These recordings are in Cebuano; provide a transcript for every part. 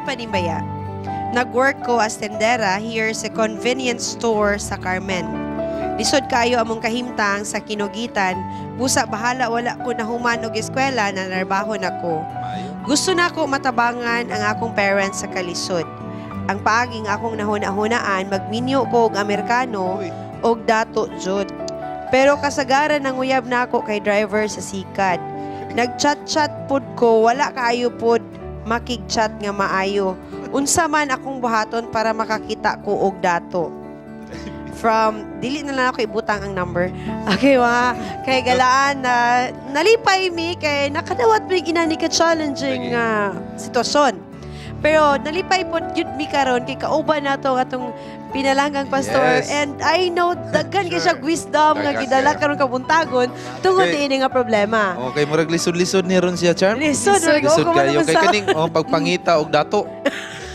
pa ni baya? Nag-work ko as tendera here sa convenience store sa Carmen. Lisod kayo among kahimtang sa kinogitan, busa bahala wala ko nahuman og eskwela na narbaho nako. Maayo. Gusto na ko matabangan ang akong parents sa kalisod. Ang paaging akong nahuna-hunaan, magminyo ko og Amerikano Uy. Og dato jud. Pero kasagaran ng uyab nako kay driver sa sikad. Nag-chat-chat pud ko, wala kaayo pud makig-chat nga maayo. Unsa man akong buhaton para makakita ko og dato? From, dili na lang ako ibutang ang number. Okay, mga kay galaan na nalipay mi kay nakadawat mi inani ka challenging Lagi. Nga sitwasyon. Pero nalipay pod gyud mi karon kay kauban nato ang atong pinalanggang pastor and I know daghan kay siya wisdom nga Daghan gidala kayo. Karon kabuntagon tungod niini nga problema. Okay, murag lisod-lisod ni ron siya, Charm. Lisod, Lisod. Lisod ko kayo. man Kay sa- kaning oh, pagpangita og dato.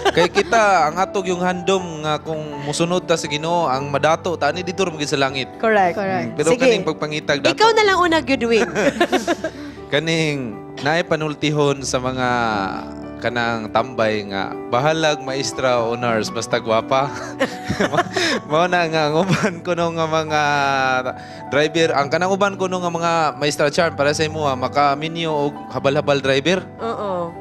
Kay kita ang atog yung handom nga kung musunod ta sa Ginoo ang madato ta ani dito ra magid sa langit. Correct. Correct. Pero Sige. kaning pagpangita og dato. Ikaw na lang una, Goodwin. Kaning naay panultihon sa mga kanang tambay nga bahalag maestra o nurse basta gwapa. Mao na nga ang uban kuno nga mga driver, ang kanang uban kuno nga mga maestra, Charm, para sa imo makaminyo og habal-habal driver.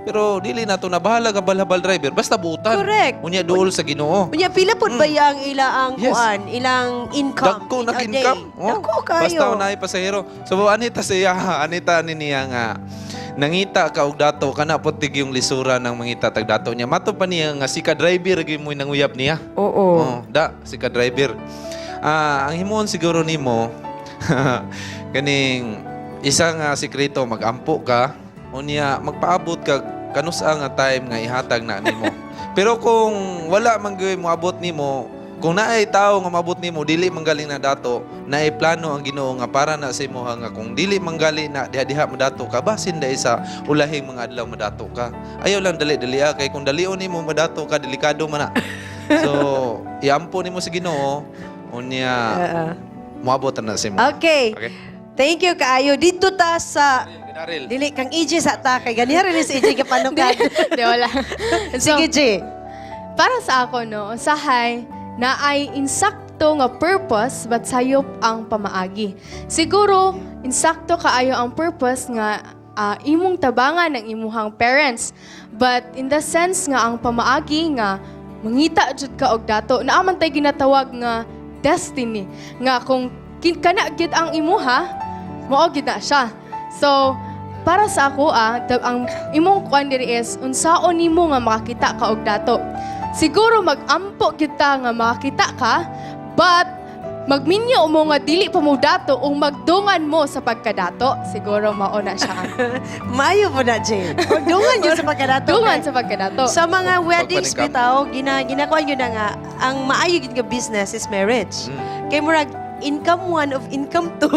Pero dili na to na bahalag habal-habal driver basta buutan. Correct. Unya duol sa Ginoo. Unya pila pud ba yang ila ang kuan, ilang income Dagko in na a day? income. Oh, Dagko kayo. basta naay pasahero. So anita siya, anita ni niya nga nangita ka og dato kana putig yung lisura ng mangita tag dato niya. Mato pa niya nga si ka driver gyud mo nanguyab niya. Oh, da si ka driver. Ah, ang himuon siguro nimo kaning isa nga sikreto, magampo ka unya magpaabot ka kanusa nga time nga ihatag na nimo. Pero kung wala man gyud moabot nimo, kung naay tawo nga maabot nimo dili manggaling na dato, naay plano ang Ginoo nga para na sa imuha nga kung dili manggali na diha-diha modato ka, basin dai sa ulahing mga adlaw modato ka. Ayaw lang dali-dali ah, kay kung dalion nimo modato ka, delikado man na. So, iampo nimo sa Ginoo unya moabot na sa imo. Okay. Okay. Thank you kaayo. Dito ta sa Daryl. Dili kang EJ sa ta kay ganiha rin si EJ kapanukad. Di, wala. So, Sige, J. Para sa ako, no, usahay na ay insakto nga purpose but sayop ang pamaagi. Siguro, insakto kaayo ang purpose nga imong tabangan ng imuhang parents. But in the sense nga ang pamaagi nga mangita jud ka og dato, naa man tay ginatawag nga destiny nga kung kana gyud ang imuha, mao gyud na siya. So, para sa ako ang imong kuan diri is unsaon nimo nga makakita ka og dato. Siguro magampo gyud ta nga makakita ka, but magminyo mo nga dili pa mo dato o magdungan mo sa pagkadato. Siguro mao na siya. Maayo po na, J. Dungan yun sa pagkadato. Dungan sa pagkadato. Sa mga weddings Pagpanikam. bitaw, ginakuan yun na nga, ang maayo gyud nga business is marriage. Kay murag income one of income two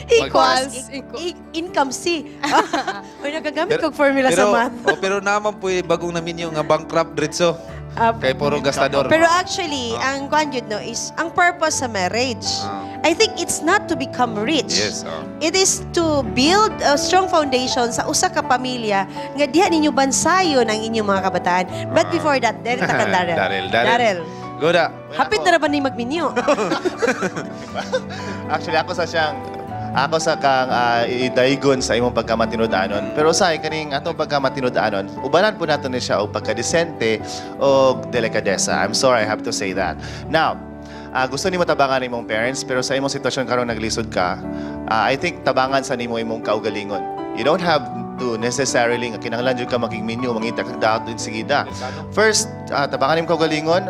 equals Equals, equal. Income C. Uy, nagagamit kog formula sa Pero, math. oh, pero naman po bagong namin yung nga bankrupt diretso. Kay puro gastador. Pero actually, ang kuan yun no is ang purpose sa marriage. I think it's not to become rich. Oh. It is to build a strong foundation sa usa ka pamilya nga diha ninyo bansayon ang inyong mga kabataan. But before that, dere ta ka, Darrell. Darrell, Darrell. Darrell. Go da. Hapit na ra ba ni magminyo? Actually, ako sa kang idaygon sa imong pagkamatinud-anon. Pero sa kaning atong pagkamatinud-anon, ubanan po nato ni siya og pagkadesente o delikadesa. I'm sorry, I have to say that. Now, gusto nimo tabangan imong parents, pero sa imong sitwasyon karon naglisod ka, I think tabangan sa nimo imong kaugalingon. You don't have to necessarily nga kinahanglan jud ka makigminyo, mangita kag dato insigida. First, tabangan imong kaugalingon,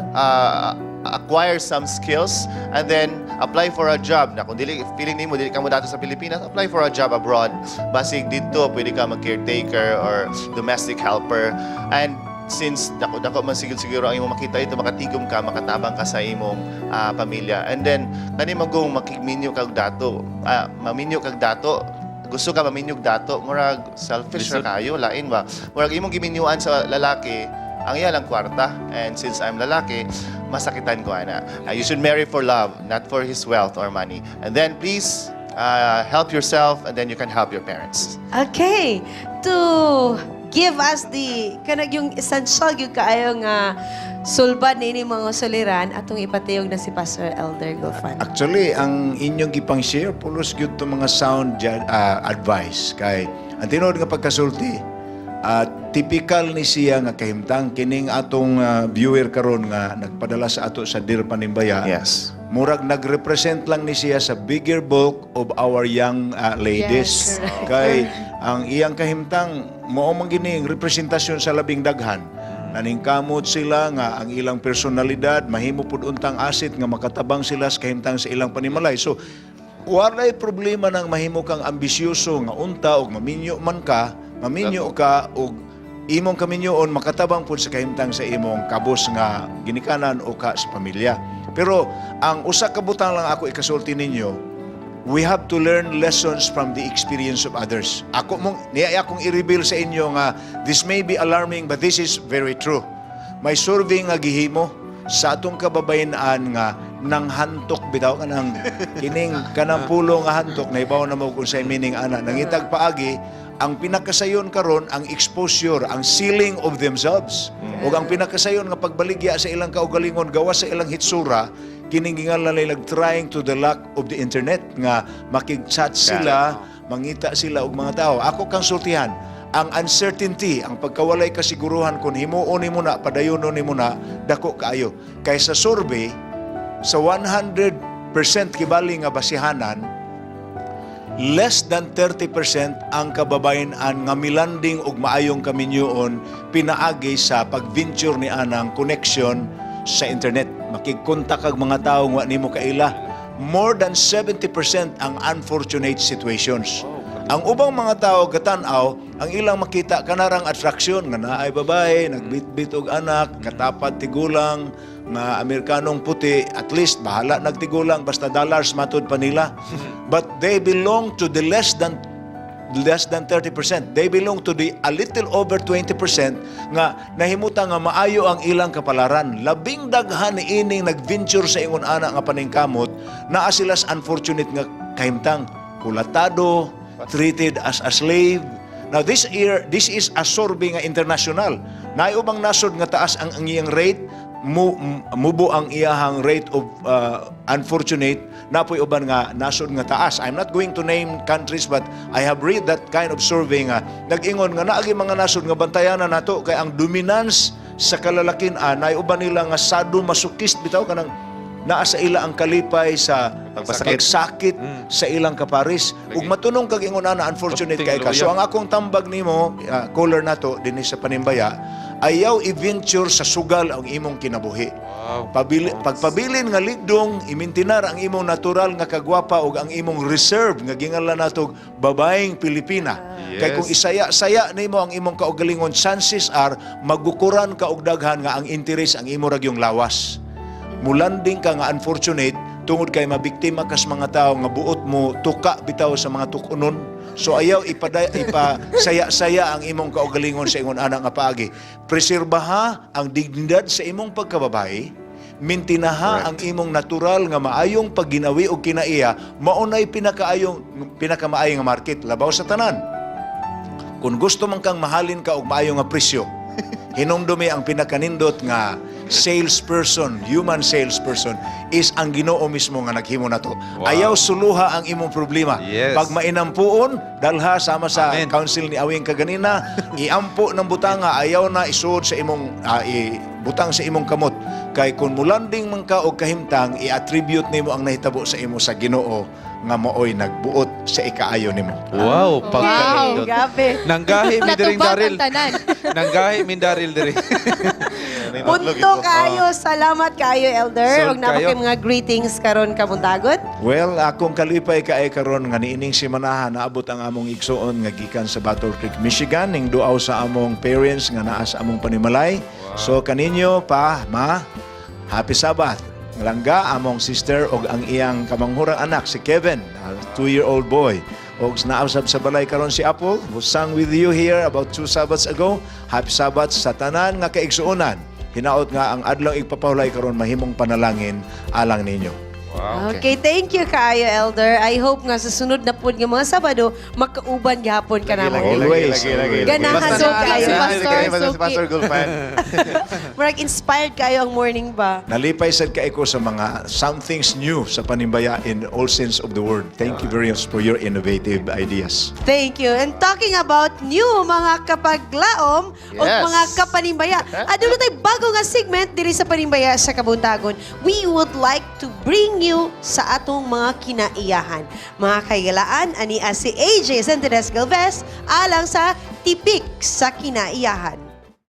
acquire some skills and then apply for a job na kung dili feeling nimo dili ka mo dato sa Pilipinas, apply for a job abroad. Basig didto pwede ka mag caretaker or domestic helper, and since dako dako man siguro siguro ang imong makita ito, makatigom ka, makatabang ka sa imong pamilya. And then kani magong makigminyo kag dato, maminyo kag dato, gusto ka maminyog dato, murag selfish ra Lisod. kayo, lain ba, murag imong giminyuan sa lalaki ang iya lang kwarta, and since I'm lalaki, masakitan ko ana. You should marry for love, not for his wealth or money. And then please help yourself and then you can help your parents. Okay. To Give us the kanang yung essential gyud kaayo nga sulbad niini mga suliran atong ipatiyog na si Pastor Elder Gulfan. Actually, ang inyong gipang share pulos gyud to mga sound advice kay ang tinuod nga pagkasulti, typical ni siya nga kahimtang kining atong viewer karon nga nagpadala sa ato sa Dear Panimbaya. Murag nagrepresent lang ni siya sa bigger bulk of our young ladies. Kay ang iyang kahimtang mao man gini ang representasyon sa labing daghan. Naningkamot sila nga ang ilang personalidad mahimo pud untang asset nga makatabang sila sa kahimtang sa ilang panimalay. So walay problema nang mahimo kang ambisyoso nga unta og maminyo man ka, maminyo ka og imong kaminyoon makatabang pud sa kahimtang sa imong kabos nga ginikanan o ka sa pamilya. Pero ang usa ka butang lang ako ikasulti ninyo, we have to learn lessons from the experience of others. Ako mong niya akong i-reveal sa inyo nga this may be alarming, but this is very true. May survey nga gihimo sa atong kababayen-an nga nang hantok bitaw, kanang kining kanang pulo nga hantok, nahibaw na mo kung sa meaning ana. Nangitag paagi ang pinakasayon karon ang exposure, ang selling of themselves ug ang pinakasayon nga pagbaligya sa ilang kaugalingon gawas sa ilang hitsura, kining gingalan nila trying to the luck of the internet nga makig-chat sila, mangita sila og mga tao. Ako kang sultihan, ang uncertainty, ang pagkawalay kasiguruhan kung himuon nimo na, padayonon nimo na, dako kaayo. Kay sa survey, sa 100% kibali nga basihanan, less than 30% ang kababayen-an nga milanding og maayong kaminyoon pinaagi sa pag-venture ni anang connection sa internet. Makigkontak kag mga tawo nga wa nimo kaila. More than 70% ang unfortunate situations. Ang ubang mga tao gatan-aw, ang ilang makita kanarang attraction nga naay babae, nagbitbit og anak, katapad tigulang, nga Amerikanong puti, at least bahala nagtigulang basta dollars matud pa nila. But they belong to the less than 30%. They belong to the a little over 20% nga nahimutan nga maayo ang ilang kapalaran. Labing daghan ni ining nagventure sa ingon ana nga paningkamot, naa sila sa unfortunate nga kahimtang, kulatado, treated as a slave. Now this year, this is a survey nga international. Naay ubang nasod nga taas ang iyang rate, mubo ang iyahang rate of unfortunate, napoy uban nga nasod nga taas. I'm not going to name countries, but I have read that kind of survey nga nag-ingon nga naagi mga nasod nga bantayanan nato kay ang dominance sa kalalakin naay uban nila nga sado-masochist bitaw, kanang naa sa ila ang kalipay sa Pagpasakit. Pagsakit sa ilang kaparis. Ug matunong kag ingon ana, unfortunate kay ka. So ang akong tambag nimo, caller nato dinhi sa Panimbaya, ayaw i-venture sa sugal ang imong kinabuhi. Pabili, pagpabilin nga ligdong, imintinar ang imong natural nga kagwapa ug ang imong reserve nga gingalan natog babaeng Pilipina. Kay kung isaya-saya nimo ang imong kaugalingon, chances are magukuran ka og daghan nga ang interes ang imo ra gyung lawas. Mulanding ka nga unfortunate tungod kay mabiktima kas mga tao nga buot mo tuka bitaw sa mga tukunon. So ayaw ipaday ipa saya-saya ang imong kaugalingon sa ingon ana nga paagi. Preserbaha ang dignidad sa imong pagkababae. Mintinaha ang imong natural nga maayong pagginawi o kinaiya, maunay pinakaayong pinakamaayo nga market labaw sa tanan. Kung gusto man kang mahalin ka og maayo nga presyo, hinumdumi ang pinakanindot nga salesperson, human salesperson, is ang Ginoo mismo nga naghimo nato. Ayaw suluha ang imong problema. Pag mainampuon, dalha sama sa Amen. council ni Awing kaganina, iampo ng butanga, ayaw na isuod sa imong ibutang sa imong kamot. Kay kung mulanding man ka og kahimtang, i-attribute nimo ang nahitabo sa imo sa Ginoo nga maoy nagbuot sa ikaayo nimo. Wow, pagkanindot. Grabe. Nanggahi mi diring Natubag Daryl. ang tanan. Nanggahi mi Daryl diri. Punto kayo. Salamat kayo, Elder. Sold Ug naa kayo. kay mga greetings karon kabuntagon. Well, akong kalipay kaay karon nga niining simanahan naabot ang among igsuon nga gikan sa Battle Creek, Michigan, ning duaw sa among parents nga naa sa among panimalay. So kaninyo pa, ma, happy Sabbath. Langga among sister og ang iyang kamanghurang anak si Kevin, a 2-year-old boy. Og nausab sa balay karon si Apple, who sang with you here about two Sabbaths ago. Happy Sabbath sa tanan nga kaigsuonan. Hinaot nga ang adlaw igpapahulay karon mahimong panalangin alang ninyo. Wow. Okay, thank you kaayo, Elder. I hope nga sa sunod na pud nga mga Sabado, makauban gihapon ka namo. Lagi, lagi, Always, lagi, lagi, lagi. Ganahan Basta so na- kaayo. Si Pastor, Lagi, lagi, si suki. Pastor Gulfan. Murag inspired kayo ang morning ba? Nalipay sad kay ko sa mga something's new sa Panimbaya in all sense of the word. Thank you very much for your innovative ideas. Thank you. And talking about new mga kapaglaom o mga kapanimbaya. Aduna tay bago nga segment diri sa Panimbaya sa Kabuntagon. We would like to bring you sa atong mga kinaiyahan. Mga kaigalaan, ani si AJ Santides Galvez alang sa Tipik sa Kinaiyahan.